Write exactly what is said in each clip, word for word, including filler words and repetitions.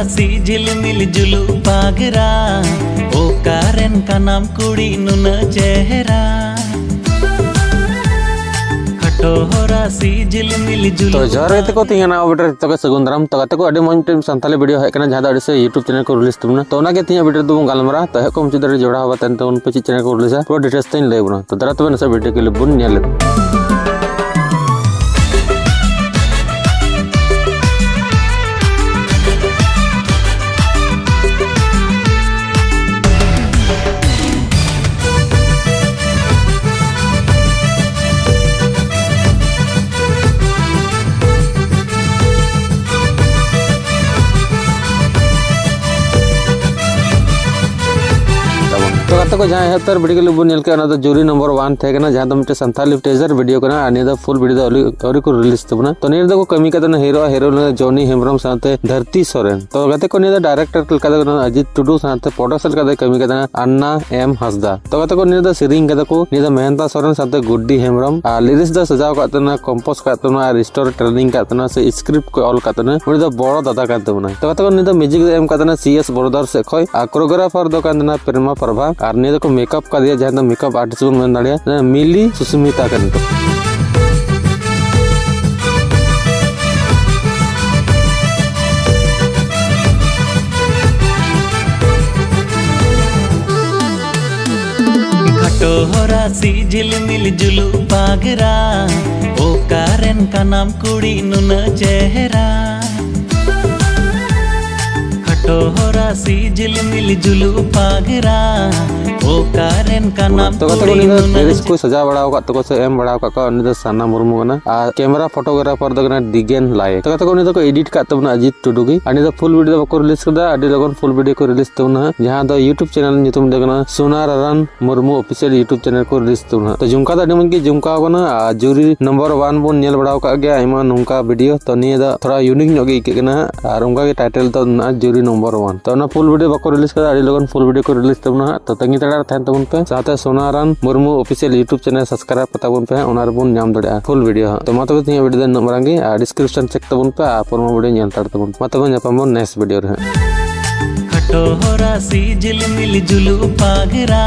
ᱥᱤ ᱡᱷᱤᱞᱢᱤᱞ ᱡᱩᱞᱩᱜ ᱯᱟᱜᱽᱨᱟ, ᱚᱠᱟᱨᱮᱱ ᱠᱟᱱᱟᱢ ᱠᱩᱲᱤ ᱱᱩᱱᱟᱹᱜ ᱪᱮᱦᱨᱟ? ᱠᱷᱟᱴᱚ ᱦᱚᱨᱟ ᱥᱤ ᱡᱷᱤᱞᱢᱤᱞ ᱛᱚ ᱡᱩᱞᱩᱜ ᱡᱚᱦᱟᱨ ᱜᱟᱛᱮ ᱠᱚ, ᱛᱮᱦᱮᱧ ᱱᱟᱣᱟ ᱵᱷᱤᱰᱤᱭᱳ ᱨᱮ ᱡᱚᱛᱚ ᱠᱚ ᱥᱟᱹᱜᱩᱱ ᱫᱟᱨᱟᱢ᱾ ᱛᱚ ᱜᱟᱛᱮ ᱠᱚ, ᱟᱹᱰᱤ ᱢᱚᱡᱽ ᱢᱤᱫᱴᱮᱱ ᱥᱟᱱᱛᱟᱞᱤ ᱵᱷᱤᱰᱤᱭᱳ ᱦᱮᱡ ᱠᱟᱱᱟ, ᱡᱟᱦᱟᱸ ᱫᱚ ᱟᱹᱰᱤ ᱥᱮ YouTube ᱪᱮᱱᱮᱞ ᱠᱚ ᱨᱤᱞᱤᱡᱽ ᱛᱟᱵᱚᱱᱟ᱾ ᱛᱚ ᱚᱱᱟᱜᱮ ᱛᱮᱦᱮᱧᱟᱜ ᱵᱷᱤᱰᱤᱭᱳ ᱨᱮᱫᱚ ᱵᱚᱱ ᱜᱟᱞᱢᱟᱨᱟᱣᱟ᱾ ᱛᱚ ᱮᱦᱚᱵ ᱠᱷᱚᱱ ᱢᱩᱪᱟᱹᱫ ᱫᱷᱟᱹᱨᱤᱡ ᱡᱚᱲᱟᱣ ᱠᱟᱛᱮ ᱱᱤᱛᱚᱜ ᱩᱱᱠᱩ ᱪᱮᱫ ᱪᱮᱱᱮᱞ ᱠᱚ ᱨᱤᱞᱤᱡᱟ, ᱯᱩᱨᱟᱹ ᱰᱤᱴᱮᱞᱥ ᱛᱮᱧ ᱞᱟᱹᱭ ᱟᱵᱚᱱᱟ᱾ ᱛᱚ ᱫᱮᱞᱟ ᱛᱚᱵᱮ ᱱᱟᱥᱮ ᱵᱷᱤᱰᱤᱭᱳ ᱠᱞᱤᱯ ᱵᱚᱱ ᱧᱮᱞ ᱞᱮᱜᱮ᱾ ᱛᱟᱵᱚᱱ᱾ ᱛᱚ ᱜᱟᱛᱮ ᱠᱚ, ᱡᱟᱦᱟᱸ ᱮᱦᱚᱵ ᱩᱛᱟᱹᱨ ᱵᱷᱤᱰᱤᱭᱳ ᱠᱞᱤᱯ ᱵᱚᱱ ᱧᱮᱞ ᱠᱮᱫᱟ, ᱚᱱᱟ ᱫᱚ ᱡᱩᱨᱤ ᱱᱚᱢᱵᱚᱨ ᱚᱣᱟᱱ ᱛᱟᱦᱮᱸ ᱠᱟᱱᱟ, ᱡᱟᱦᱟᱸ ᱫᱚ ᱢᱤᱫᱴᱮᱱ ᱥᱟᱱᱛᱟᱞᱤ ᱴᱤᱡᱟᱨ ᱵᱷᱤᱰᱤᱭᱳ ᱠᱟᱱᱟ, ᱟᱨ ᱱᱤᱭᱟᱹ ᱫᱚ ᱯᱷᱩᱞ ᱵᱷᱤᱰᱤᱭᱳ ᱫᱚ ᱟᱹᱣᱨᱤ, ᱟᱹᱣᱨᱤ ᱠᱚ ᱨᱤᱞᱤᱡᱽ ᱛᱟᱵᱚᱱᱟ᱾ ᱛᱚ ᱱᱤᱭᱟᱹ ᱨᱮᱫᱚ ᱠᱚ ᱠᱟᱹᱢᱤ ᱠᱟᱫ ᱛᱟᱦᱮᱱᱟ ᱦᱤᱨᱳ ᱟᱨ ᱦᱤᱨᱳᱭᱤᱱ ᱫᱚ ᱡᱚᱱᱤ ᱦᱮᱢᱵᱨᱚᱢ ᱥᱟᱶᱛᱮ ᱫᱷᱟᱹᱨᱛᱤ ᱥᱚᱨᱮᱱ᱾ ᱛᱚ ᱜᱟᱛᱮ ᱠᱚ, ᱱᱤᱭᱟᱹ ᱫᱚ ᱰᱟᱭᱨᱮᱠᱴᱚᱨ ᱞᱮᱠᱟ ᱫᱚ ᱠᱟᱱᱟ ᱚᱡᱤᱛ ᱴᱩᱰᱩ, ᱥᱟᱶᱛᱮ ᱯᱨᱚᱰᱟᱠᱥᱚᱱ ᱞᱮᱠᱟ ᱫᱚᱭ ᱠᱟᱹᱢᱤ ᱠᱟᱫᱟ ᱟᱱᱱᱟ ᱮᱢ ᱦᱟᱸᱥᱫᱟ᱾ ᱛᱚ ᱜᱟᱛᱮ ᱠᱚ, ᱱᱤᱭᱟᱹ ᱫᱚ ᱥᱮᱨᱮᱧ ᱠᱟᱫᱟ ᱠᱚ, ᱱᱤᱭᱟᱹ ᱫᱚ ᱢᱮᱦᱮᱱᱫᱟ ᱥᱚᱨᱮᱱ ᱥᱟᱶᱛᱮ ᱜᱩᱰᱰᱤ ᱦᱮᱢᱵᱨᱚᱢ, ᱟᱨ ᱞᱤᱨᱤᱠᱥ ᱫᱚ ᱥᱟᱡᱟᱣ ᱠᱟᱫ ᱛᱟᱦᱮᱱᱟ, ᱠᱚᱢᱯᱳᱡᱽ ᱠᱟᱫ ᱛᱟᱦᱮᱱᱟ, ᱟᱨ ᱥᱴᱳᱨᱤ ᱴᱮᱞᱤᱝ ᱠᱟᱫ ᱛᱟᱦᱮᱱᱟ, ᱥᱮ ᱥᱠᱨᱤᱯᱴ ᱠᱚ ᱚᱞ ᱠᱟᱫ ᱛᱟᱦᱮᱱᱟ, ᱩᱱᱤ ᱫᱚ ᱵᱚᱲᱚ ᱫᱟᱫᱟ ᱠᱟᱱ ᱛᱟᱵᱚᱱᱟᱭ᱾ ᱛᱚ ᱜᱟᱛᱮ ᱠᱚ, ᱱᱤᱭᱟᱹ ᱫᱚ ᱢᱤᱣᱡᱤᱠ ᱫᱚ ᱮᱢ ᱠᱟᱫ ᱛᱟᱦᱮᱱᱟ ᱥᱤ ᱮᱥ ᱵᱨᱚᱫᱟᱨ ᱥᱮᱫ ᱠᱷᱚᱡ, ᱟᱨ ᱠᱳᱨᱤᱭᱳᱜᱨᱟᱯᱷᱟᱨ ᱫᱚ ᱠᱟᱱ ᱛᱟᱦᱮᱱᱟ ᱯᱨᱮᱢᱟ ᱯᱨᱟᱵᱷᱟ, ᱟᱨ ᱱᱤᱭᱟᱹ ᱫᱚᱠᱚ ᱢᱮᱠᱟᱯ ᱠᱟᱫᱮᱭᱟ, ᱡᱟᱦᱟᱸ ᱫᱚ ᱢᱮᱠᱟᱯ ᱟᱨᱴᱤᱥᱴ ᱵᱚᱱ ᱢᱮᱱ ᱫᱟᱲᱮᱭᱟᱜᱼᱟ, ᱢᱤᱞᱤ ᱥᱩᱥᱢᱤᱛᱟ ᱠᱟᱱᱟ ᱠᱚ᱾ ᱠᱷᱟᱴᱚ ᱦᱚᱨᱟ ᱥᱤ ᱡᱷᱤᱞᱢᱤᱞ ᱡᱩᱞᱩᱜ ᱯᱟᱜᱽᱨᱟ, ᱚᱠᱟᱨᱮᱱ ᱠᱟᱱᱟᱢ ᱠᱩᱲᱤ ᱱᱩᱱᱟᱹᱜ ᱪᱮᱦᱨᱟ? ᱠᱷᱟᱴᱚ ᱦᱚᱨᱟ ᱥᱤ ᱡᱷᱤᱞᱢᱤᱞ ᱡᱩᱞᱩᱜ ᱯᱟᱜᱽᱨᱟ, ᱚᱠᱟᱨᱮᱱ ᱠᱟᱱᱟᱢ ᱛᱚ ᱜᱟᱛᱮ ᱠᱚ, ᱠᱩᱲᱤ ᱩᱱᱤ ᱫᱚ ᱱᱩᱱᱟᱹᱜ ᱞᱤᱨᱤᱠᱥ ᱠᱚ ᱥᱟᱡᱟᱣ ᱵᱟᱲᱟ ᱟᱠᱟᱫ ᱛᱟᱠᱚ ᱥᱮ ᱮᱢ ᱵᱟᱲᱟ ᱟᱠᱟᱫ ᱠᱚᱣᱟ, ᱩᱱᱤ ᱫᱚ ᱥᱟᱱᱟ ᱢᱩᱨᱢᱩ ᱠᱟᱱᱟ᱾ ᱟᱨ ᱠᱮᱢᱮᱨᱟ ᱯᱷᱳᱴᱳᱜᱨᱟᱯᱷᱟᱨ ᱫᱚ ᱠᱟᱱᱟ ᱰᱤᱜᱮᱱ ᱞᱟᱭᱮ᱾ ᱛᱚ ᱜᱟᱛᱮ ᱠᱚ, ᱩᱱᱤ ᱫᱚᱠᱚ ᱮᱰᱤᱴ ᱠᱟᱫ ᱛᱟᱵᱚᱱᱟ ᱚᱡᱤᱛ ᱴᱩᱰᱩ ᱜᱮ, ᱟᱨ ᱱᱤᱭᱟᱹ ᱫᱚ ᱯᱷᱩᱞ ᱵᱷᱤᱰᱤᱭᱳ ᱫᱚ ᱵᱟᱠᱚ ᱨᱤᱞᱤᱡᱽ ᱠᱟᱫᱟ, ᱟᱹᱰᱤ ᱞᱚᱜᱚᱱ ᱯᱷᱩᱞ ᱵᱷᱤᱰᱤᱭᱳ ᱠᱚ ᱨᱤᱞᱤᱡᱽ ᱛᱟᱵᱚᱱᱟ ᱦᱟᱸᱜ, ᱡᱟᱦᱟᱸ ᱫᱚ YouTube ᱪᱮᱱᱮᱞ ᱧᱩᱛᱩᱢ ᱫᱚ ᱠᱟᱱᱟ ᱥᱳᱱᱟ ᱨᱟᱨᱟᱱ ᱢᱩᱨᱢᱩ ᱚᱯᱷᱤᱥᱤᱭᱟᱞ YouTube ᱪᱮᱱᱮᱞ ᱠᱚ ᱨᱤᱞᱤᱡᱽ ᱛᱟᱵᱚᱱᱟ ᱦᱟᱸᱜ᱾ ᱛᱚ ᱡᱩᱢᱠᱟ ᱫᱚ ᱟᱹᱰᱤ ᱢᱚᱡᱽ ᱜᱮ ᱡᱩᱢᱠᱟ ᱟᱠᱟᱱᱟ, ᱟᱨ ᱡᱩᱨᱤ ᱱᱚᱢᱵᱚᱨ ᱚᱣᱟᱱ ᱵᱚᱱ ᱧᱮᱞ ᱵᱟᱲᱟ ᱟᱠᱟᱫ ᱜᱮᱭᱟ ᱟᱭᱢᱟ ᱱᱚᱝᱠᱟ ᱵᱷᱤᱰᱤᱭᱳ, ᱛᱚ ᱱᱤᱭᱟᱹ ᱫᱚ ᱛᱷᱚᱲᱟ ᱤᱭᱩᱱᱤᱠ ᱧᱚᱜ ᱜᱮ ᱟᱹᱭᱠᱟᱹᱜ ᱠᱟᱱᱟ ᱦᱟᱸᱜ, ᱟᱨ ᱚᱱᱠᱟ ᱜᱮ ᱴᱟᱭᱴᱮᱞ ᱫᱚ ᱢᱮᱱᱟᱜᱼᱟ ᱡᱩᱨᱤ ᱱᱚᱢᱵᱚᱨ ᱚᱣᱟᱱ᱾ ᱛᱚ ᱚᱱᱟ ᱯᱷᱩᱞ ᱵᱷᱤᱰᱤᱭᱳ ᱵᱟᱠᱚ ᱨᱤᱞᱤᱡᱽ ᱠᱟᱫᱟ, ᱟᱹᱰᱤ ᱞᱚᱜᱚᱱ ᱯᱷᱩᱞ ᱵᱷᱤᱰᱤᱭᱳ ᱠᱚ ᱨᱤᱞᱤᱡᱽ ᱛᱟᱵᱚᱱᱟ ᱦᱟᱸᱜ, ᱛᱚ ᱛᱟᱺᱜᱤ ᱛᱟᱲᱟᱜ ᱨᱮ ᱛᱟᱵᱚᱱ ᱯᱮ, ᱥᱟᱶᱛᱮ ᱥᱳᱱᱟᱨᱟᱱ Murmu official YouTube channel subscribe ᱠᱟᱛᱟ ᱵᱚᱱ ᱯᱮ ᱦᱟᱸᱜ, ᱚᱱᱟ ᱨᱮᱵᱚᱱ ᱧᱟᱢ ᱫᱟᱲᱮᱭᱟᱜᱼᱟ full video ᱦᱟᱸᱜ᱾ ᱛᱚ ᱢᱟ ᱛᱚᱵᱮ ᱛᱮᱦᱮᱧᱟᱜ video ᱫᱚ ᱱᱩᱱᱟᱹᱜ ᱢᱟᱨᱟᱝ ᱜᱮ, ᱟᱨ description check ᱛᱟᱵᱚᱱ ᱯᱮ ᱟᱨ ᱯᱩᱨᱟᱹ video ᱧᱮᱞ ᱦᱟᱛᱟᱲ ᱛᱟᱵᱚᱱ ᱯᱮ᱾ ᱢᱟ ᱛᱚᱵᱮ ᱧᱟᱯᱟᱢ ᱵᱚᱱ next video ᱨᱮ ᱦᱟᱸᱜ᱾ ᱠᱷᱟᱴᱚ ᱦᱚᱨᱟ ᱥᱤ ᱡᱷᱤᱞᱢᱤᱞ ᱡᱩᱞᱩᱜ ᱯᱟᱜᱽᱨᱟ,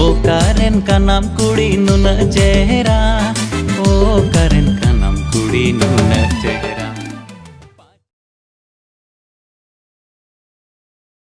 ᱚᱠᱟᱨᱮᱱ ᱠᱟᱱᱟᱢ ᱠᱩᱲᱤ ᱱᱩᱱᱟᱹᱜ ᱪᱮᱦᱨᱟ, ᱚᱠᱟᱨᱮᱱ ᱠᱟᱱᱟᱢ ᱠᱩᱲᱤ ᱱᱩᱱᱟᱹᱜ ᱪᱮᱦᱨᱟ᱾